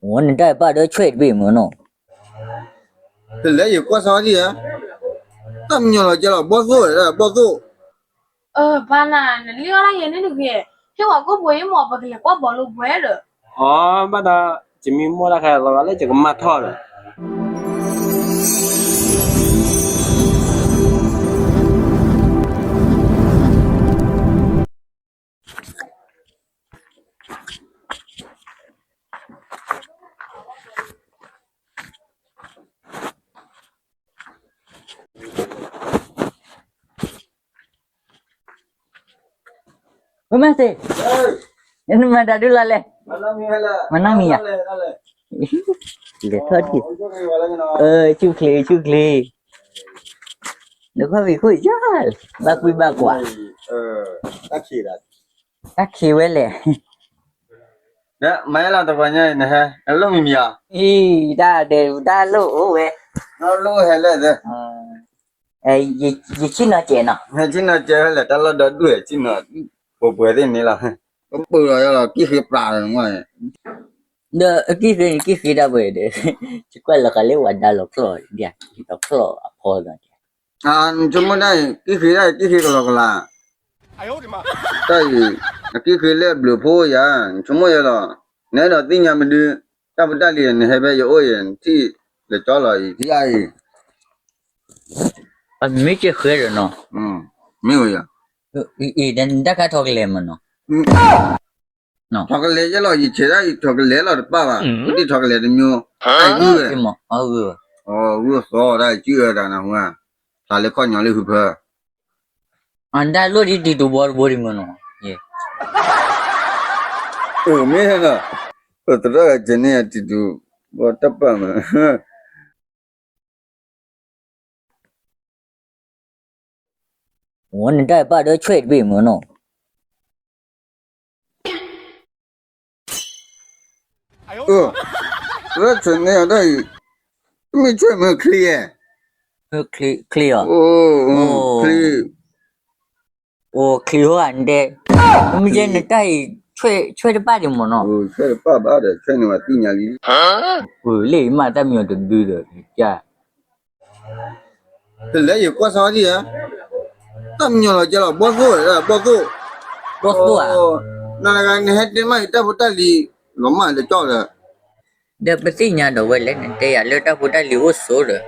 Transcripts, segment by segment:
ဝဲနတၢ်ပာ်ဒီးဆွဲၣ်တဘ့ၣ်မ့ၢ်နီၤ, တလဲၤယကွၢ်စါဒံဧါ, တၢ်မညီလီၤကဲလီၤ ဘီၣ်သိၣ်ဝဲဒၣ် ဘီၣ်သိၣ်, ဘၣ်နၤ နလံၣ်အီၣ်တၢ်ယဲန့ၣ်တဂ့ၤ, ဟ့ၣ်ဝဲကိၣ်ဘိအံၤမ့ၢ် ပကလဲၤကွၢ်ဘီလိဘှဲဒီး, အဘၣ်ဒီး ယမံမီၢ်တၢ်ခဲလီၤလၢယကမၢ်ထီၣ်ဒီး မ့ၢ်စ့ၢ်, နမၤတၢ်ဒုလီၤလဲၣ်, မၤနီတမံၤဧါ, လဲၤထီၣ်ထံၣ်, ဆူၣ်ချ့ ဆူၣ်ချ့, နခီၣ်ဖံးခိၣ်ယါ, ဘၣ်ကွံဘၣ်ကွၢ်, တၢ်ခံးဝဲလဲၣ်, မၤလီၤတပှၤညါအံၤ နဟဲ နလိၣ်မံၤမံၤဧါ, အံၤ တၢ်ဒဲးတၢ်လိၣ်အိၣ်ဝဲ, လိၣ်ဟဲလၢ ယဆ့ၣ်နီၤစဲးနီၤ, ဟဲဆ့ၣ်နီၤစဲးဝဲလဲၣ် တၢ်လီၢ်ဒီဒူၣ် ဆ့ၣ်နီၤပှဲၤပှဲၤသ့ၣ်န့ၣ်လီၤ, ပပၢၤလီၤယလီၤ ကံၣ်ဃ့ပျၢ်လီၤ, ဒီးကံၣ်ဃ့န့ၣ် ကံၣ်ဃ့ဒၣ်ဝဲဒီး, ယကွၢ်လီၤဃာ်လၢဝၤဒါလီၤချီၣ်, လီၤချီၣ်အဖီလီၤ, နဆိကမိၣ်တၢ်အံၤ ကံၣ်ဃ့တၢ်အံၤ ကံၣ်ဃ့ကလီကလး, တၢ်အံၤ အကံၣ်ဃ့လၢအဘျုးအဖှိၣ်ယၤ နဆိကမိၣ်ယဲလီၤ, နအဲၣ်ဒိးသ့ၣ်ညါမနုၤ တၢ်ဖိတၢ်လံၤ နဟဲဖဲယအိၣ်အံၤ နထံၣ်လဲၤကၠီလီၤအံၤ ထံၣ်အါအံၤ, အမ့ၢ်ကဲဃဲဒီးနီၤ, မ့ၢ်ဝဲယၤ, တၢ်ခါထီၣ်ကလဲၤမးနီၤ, ထီၣ်ကလဲၤယဲလီၤ ယဆဲးဒၣ်အံၤ ထီၣ်ကလဲၤလီၤတပၣ်ဘၣ် မ့ၢ်တထီၣ်ကလဲၤတမံၤ, ဂုၢ်ဝဲ, ဂုၢ်သီတၢ်စုအၢတၢ်နဟူဧါ, ဖျါလၢခီၣ်ညီလၢဟုဖၢ အတၢ်လိၣ်ဒ်တံၤတူာ်ဘီတဘိဒံးမ့ၢ်နီၤ, အိၣ်မ့ၢ်နီၤ, သရၣ်ဂၤကဲန့ၣ် တံၤတူာ်ဘီတၢ်ပာ်မး, ဝဲနတၢ်ပာ်ဒီးဆွဲၣ်တဘ့ၣ်မ့ၢ်နီၤ, သရၣ်ဆွဲၣ်န့ၣ်အတၢ်အံၤ, တမ့ၢ်ဆွဲၣ်မ့ၢ်ချံဧါ, ချံအီၤ, ချံ, အိၣ်ချံဟီဧါနတဲ, မ့ၢ်ယဲနတၢ်အံၤ, ဆွဲၣ်တပာ်ဒံးမ့ၢ်နီၤ, ဆွဲၣ်တပာ်ဘၣ်ဒီး ဆွဲၣ်န့ၣ်ဝဲသ့ၣ်ညါလံ, လၢယမၤတၢ်မညီတဒုဒီး, တလဲၤယကွၢ်စါဒံဧါ, တၢ်မညီလီၤကဲလီၤ ဘီၣ်သိၣ်ဝဲဒၣ် ဘီၣ်သိၣ်, ဘီၣ်သိၣ်ဧါ, နဂၤနဟဲတဲမးအံၤ တၢ်ဖိတၢ်လံၤ လီၤမၢ်လၢကၠီဒီး, ဒီးပသ့ၣ်ညါဒီးဝဲလဲၣ် နတဲယၤလၢတၢ်ဖိတၢ်လံၤအိၣ်ဆိးဒီး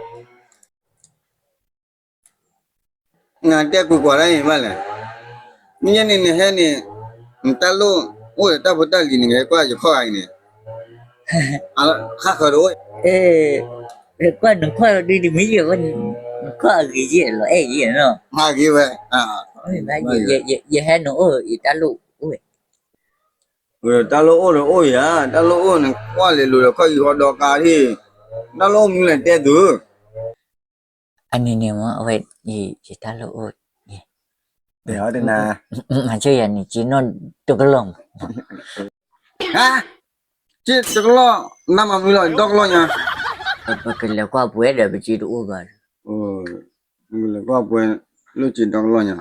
နတဲကွၢ်ကွၢ်ဒၣ်အံၤဘၣ်လဲၣ်, မ့ၢ်ညါန့ၣ်နဟဲန့ၣ်, နတၢ်လိၣ်အိၣ်ဒီးတၢ်ဖိတၢ်လံၤန့ၣ် နဟဲကွၢ်ယခီၣ်ဂၤအံၤန့ၣ်, ဟးဃၢၤတအိၣ်, ကွၢ်နခီၣ်ဒ်တမံၤယဲၢ်ဝဲ, နခီၣ်အဂ့ၤယဲၢ်လီၤအဲၣ်ယဲၢ်နီၤ, ဟးဂ့ၤဝဲ, ယဟဲနအိၣ်ယတၢ်လိၣ်အိၣ်ဝဲ, တၢ်လိၣ်အိၣ်ဒီးအိၣ်ယၤ, တၢ်လိၣ်အိၣ်နကွၢ်လဲၤလိၤဒီးခီၣ်ဂံၢ်ဟီဒီကါထံၣ်, တၢ်လိၣ်အိၣ်မနုၤလဲၣ်တဲသု အန့ၣ်န့ၣ်မ့ၢ်အဝဲ, ယတၢ်လိၣ်အိၣ်, မၤစၢၤယၤန့ၣ် က့နီၣ်တကလီၢ်မး, က့တကလီၢ်, နမၤမနုၤလီၤ ဒီကလီၢ်ညါ, ပကလဲၤကွၢ်ပှဲၤဒီးပက့တအိၣ်ဘၣ်, ပကလဲၤကွၢ်ပှဲၤ, လိၣ်က့ဒီကလီၢ်ညါ,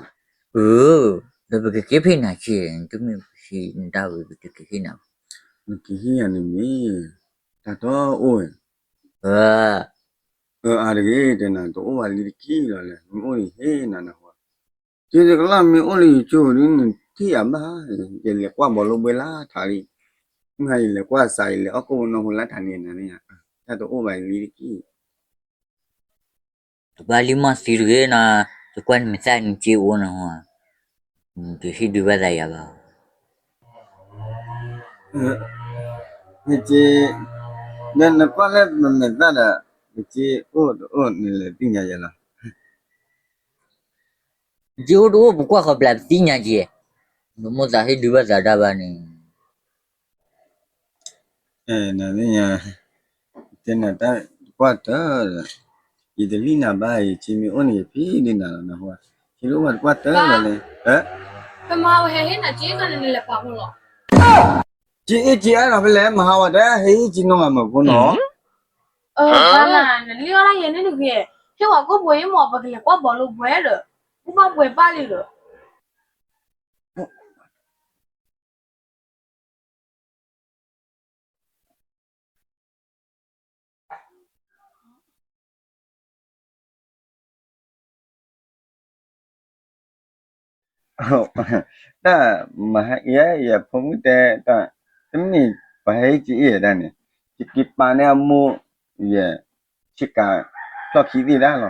ဒီးပကက့ၤဖဲနၤက့, တမ့ၢ်ပဟံးနတၢ်ဝံၤ ပတက့ၤဟံးနၤ, နက့ၤဟံးယၤန့ၣ်မ့ၢ်, တၢ်တအိၣ်ဝဲ, အါတဂ့ၤတဲနၤ တအိၣ်ဘၣ်လံတက့ၢ်လီၤလဲၣ်, မ့ၢ်အိၣ်န့ၣ်ဟ့ၣ်နၤနဟူဧါ, က့တကလီၢ်မ့ၢ်အိၣ်လၢယကၠိဒ်နထံၣ်ယၤဘၣ်, ယလဲၤကွၢ်ဘီလိဘှဲလၢထးလံ, မ့ၢ်ယလဲၤကွၢ်စး ယလဲၤအီၣ်ကိၣ်ပနီၣ်ဟူလၢထးန့ၣ်နၤန့ၣ်, တၢ်တအိၣ်ဘၣ်လံတက့ၢ် တဘၣ်လံမီၢ်သံတဂ့ၤနီၤ, ယကွၢ်နမ့ၢ်သၣ်နက့အိၣ်နီၤ, နတဟ့ၣ်ဒုးဘၣ်သးယၤဘၣ်, နက့, နကွၢ်လၢနမဲာ်သၣ်ဒီး, နက့အိၣ်တအိၣ်နလဲၤသ့ၣ်ညါယဲလီၤ, နက့အိၣ်တအိၣ်ပကွၢ်ဃီၤဘျးပသ့ၣ်ညါက့, နမိၢ်သးဟ့ၣ်ဒုးဘၣ်သးတၢ်ဘၣ်န့ၣ် နသ့ၣ်ညါ, တဲနၤတၢ်တကွၢ်တၢၢ်ဒီး, ယတလံၣ်နၤဘၣ် ယက့မ့ၢ်အိၣ်န့ၣ် ယဖံးဒုးနၤလီၤနဟူဧါ, ယတအိၣ်ဘၣ်တကွၢ်တၢၢ်လီၤလဲၣ်, က့အ့ၣ်က့အါလီၤဖဲလဲၣ် မဟါဝဲတဟ့ၣ်က့နီၢ်ဂၤမၤဖိနီၤ, နလံၣ်အီၣ်တၢ်ယဲန့ၣ်တဂ့ၤ, ဟ့ၣ်ဝဲကိၣ်ဘိအံၤမ့ၢ် ပကလဲၤကွၢ်ဘီလိဘှဲဒီး, ပူၣ်ဘၣ်ပှဲၤဘၣ်လံဒီး ပ တၢ်မၤဟဲအံၤ ယဖိမုၣ်တဲတၢ်, တမ့ၢ်ပှၤဟဲအံၤက့ၤအံၤဒၣ်န့ၣ်, ယက့ၤပာ်န့ၢ်အမိၢ်, ယဆ့ကၤ, ဖျီၣ်ခံသ့ၣ်ဒၣ်လီၤ,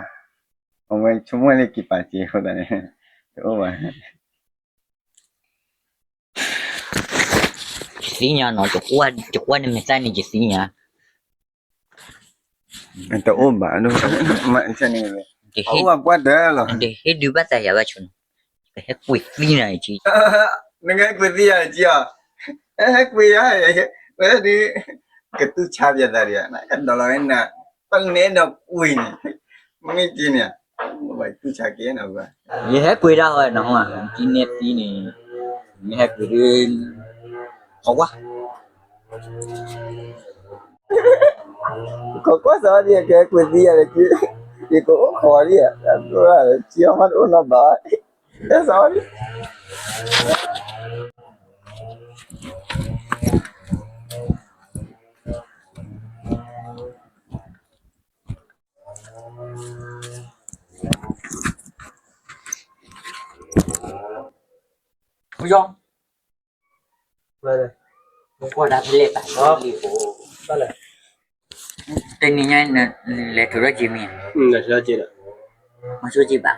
အဝဲဆိကမိၣ်လၢက့ၤပာ်စ့အဃိသတးန့ၣ်, တအိၣ်ဘၣ် ယသ့ၣ်ညါနီၤ, ယကွၢ်နမဲာ်သၣ်န့ၣ် ယသ့ၣ်ညါ, တအိၣ်ဘၣ်, မ့ၢ်န့ၣ်, အအိၣ်ဘၣ်ကွၢ်တၢ်လီၤ, ဟ့ၣ်ဒုးဘၣ်သးယၤဘၣ်ဆိနီၤ, ပဟဲကွံာ်သံနၤက့ၤ, နကဟဲကွံာ်သံယၤက့ၤအီၤ, ဟဲကွံာ်ယၤ, ဝဲဒုး, ကတူၢ်ဆါပျဲသးဒံး, ကဒီးလီၤဝဲနၤ, ပလဲၤဒီးကွံာ်န့ၣ်, မ့ၢ်က့ၤန့ၣ်, တူၢ်ဆါက့ၤနၤ, ယဟဲကွံာ်ဒၣ်ဝဲနီၤ, ကံနဲသံန့ၣ်, ယဟဲကွံာ်ဒုး, ခိးကွၢ် ခိးကွၢ်စးဒံး ကဟဲကွံာ်သံယၤလၢက့, ယကအိၣ်ခိးဒံး, ကံအီၤမးတအိၣ်နီတဘျီ, ကဲစးဒံး တနံၤညါ လဲၤထုးထီၣ်က့ၤမ့ၢ်, မၤဆိက့ၤဘၣ်,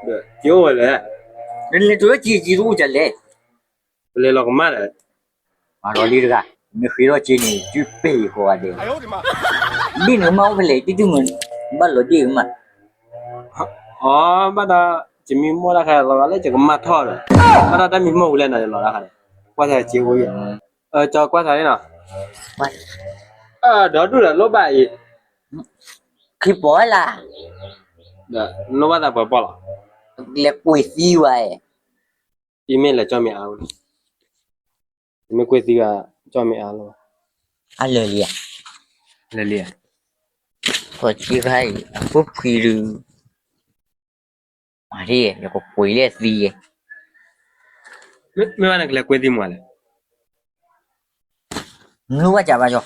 က့ၤအိၣ်ဝဲလဲၣ်, လဲၤထုးထီၣ်က့ၤ က့ၤတအိၣ်ကလဲၣ်, ပလဲၤလီၤကမၣ်ဒီး မၤဒီးလံတဂၤ, မ့ၢ်ဃ့ထီၣ်က့ၤန့ၣ် စုပ့ၤဃီဂၤဒဲး, ဒ်န့ၣ်ကမၣ်အိၣ်ဖဲလဲၣ် ဒ်ဒ်မုၢ်, ဘၣ်လီၤဒ့ၣ်ကမၣ်, အဘၣ်ဒီး, ယမံမီၢ်တၢ်ခါလီၤဂာ်လၢယကမၣ်ထီၣ်ဒီး, ဘၣ်ဒီးတၢ်မံမီၢ်ဝံၤလဲၣ်နီၤ ယလီၤတၢ်ခါဒီး, ကွၢ်စၢ်က့ၤအိၣ်ယၤ, ကၠီကွၢ်စၢ်န့ၣ်နီၤ, ဒီဒူၣ်ဒီးလိၣ်ဘၣ်အံၤ, ခံပီၤဝဲလၢ, ဒီးလိၣ်ဘၣ်သးပှဲၤပီၢ်လီၤ, လဲၤကွံာ်သံဝဲ, အံၤမ့ၢ်လဲၤကၠီမ့ၢ်အါ, မ့ၢ်ကွံာ်သံဂၤ, ကၠီမ့ၢ်အါလီၤ, အလၢာ်လံဧါ, လၢာ်လံဧါ, ခီၣ်က့ခါအံၤ အဖိဖှံဒုး, မၤဒ်ယကကွံာ်လၢသံယဲ, မ့ၢ်ဘၣ်နကလဲၤကွံာ်သံမးလဲၣ်, မ့ၢ်ဘၣ်ကဘၣ်ကၠီ,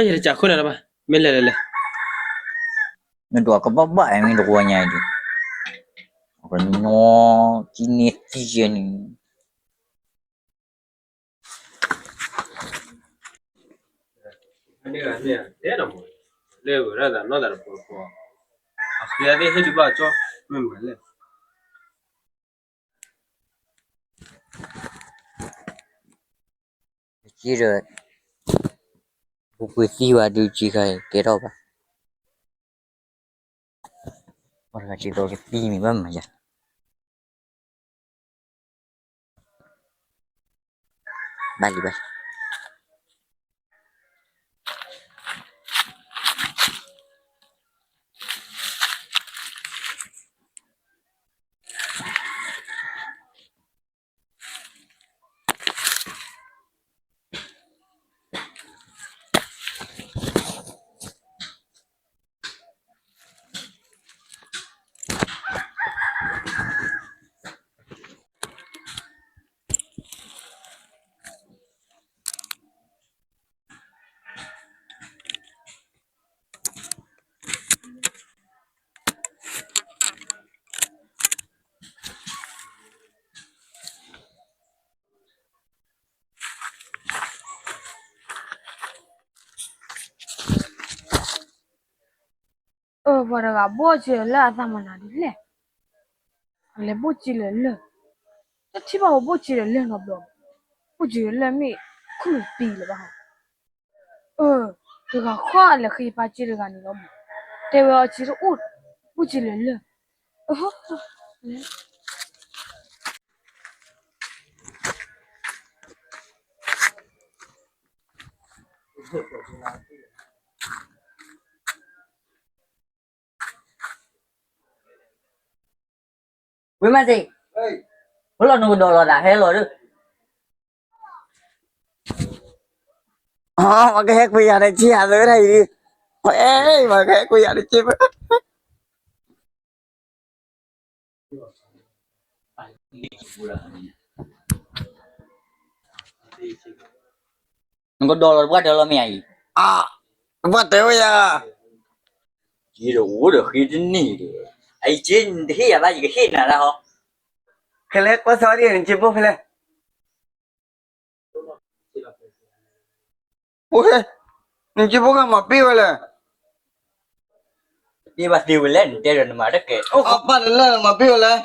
ယတကးခိၣ်နၤတဘၣ်, မ့ၢ်လဲၤလဲၤလဲၤ, နဒွးကဘၣ်ဘၣ်အမ့ၢ်တဝီညါအံၤဒုး, ကနီၤ, ကံန့ၢ်သံယဲန့ၣ် လၢဂဲၤရၣ်သးနီၢ်သးတပီၤတပီၤ, အဃ့သ့ၣ်ဟ့ၣ်ဒုးဘၣ်ကၠီ, မ့ၢ်မၤလဲၣ်, က့ဒီး, ပူၤကွံာ်သံဝဲဒုးက့ခါအံၤ ကဲထီၣ်ဘၣ်, ပှၤတဂၤက့ၤဒီးကသံမ့ၢ်ဘၣ်မၤယၤ, ဘၣ်လံဘၣ်လံ အၢ ပှၤတဂၤဘိၣ်စ့လၢအသးမၤနၤဒ်လဲၣ်, အလဲၤဘိၣ်စ့လၢလၢၢ်, တထံၣ်ဘၣ်ဝဲဘိၣ်စ့လၢလၢၢ်နီတဘျီ, ဘိၣ်စ့လၢလၢၢ်မ့ၢ်ခူၣ်တံၢ်လၢၤဘၣ်ဟီ, အၢ တဂၤဃီလဲၤဃ့ပာ်စ့တဂၤန့ၣ်လီၤ, တဲဝဲအီၤစ့တအိၣ်, ဘိၣ်စ့လၢလၢၢ် ဝံၤမးစ့ၢ်, ဝဲလီၤနကဒီးလီၤသးဟဲလီၤဒုး, အၢ ပှၤကဟဲကွံာ်ယၤတက့ၢ်အသးဝဲဒၣ်အံၤ, ပှၤအဲၣ် ပှၤကဟဲကွံာ်ယၤတက့ၢ် နကဒီးလီၤတပှၢ်တၢၢ်လီၤမ့ၢ်ဧါအံၤ, အၢ တပှၢ်တၢၢ်ဝဲယၤ, ယဒီးအိၣ်ဒီးဃ့တန့ၢ်ဒီး, အယက့ နတဟ့ၣ်ယၤဘၣ် ယကဟ့ၣ်နၤဒၣ်ဟီ. ခဲလဲၣ် ကွၢ်စ့ၢ်ကီး နစ့ဖိဖဲလဲၣ်. အိၣ်ဟဲ, နစ့ဖိဂၤမၤပ့ၢ်ဝဲလဲၣ်. ပ့ၢ်ဘၣ်သ့ဝဲလဲၣ် နတဲဒီးနမၤတကဲ, အပၢ်တလၢာ်မၤပ့ၢ်ဝဲလဲၣ်.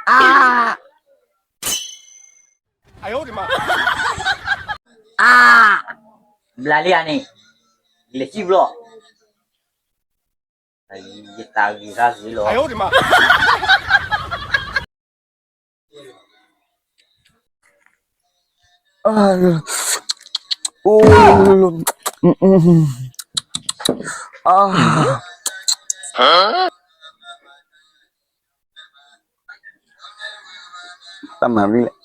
အါ, အါ, ဘျးလံဧါန့ၣ်, လဲၤစံၣ်ဘျီၣ်, ယသးဂ့ၤဂ့ၤလီၤ. တၢ်မၤမံၤလဲၣ်.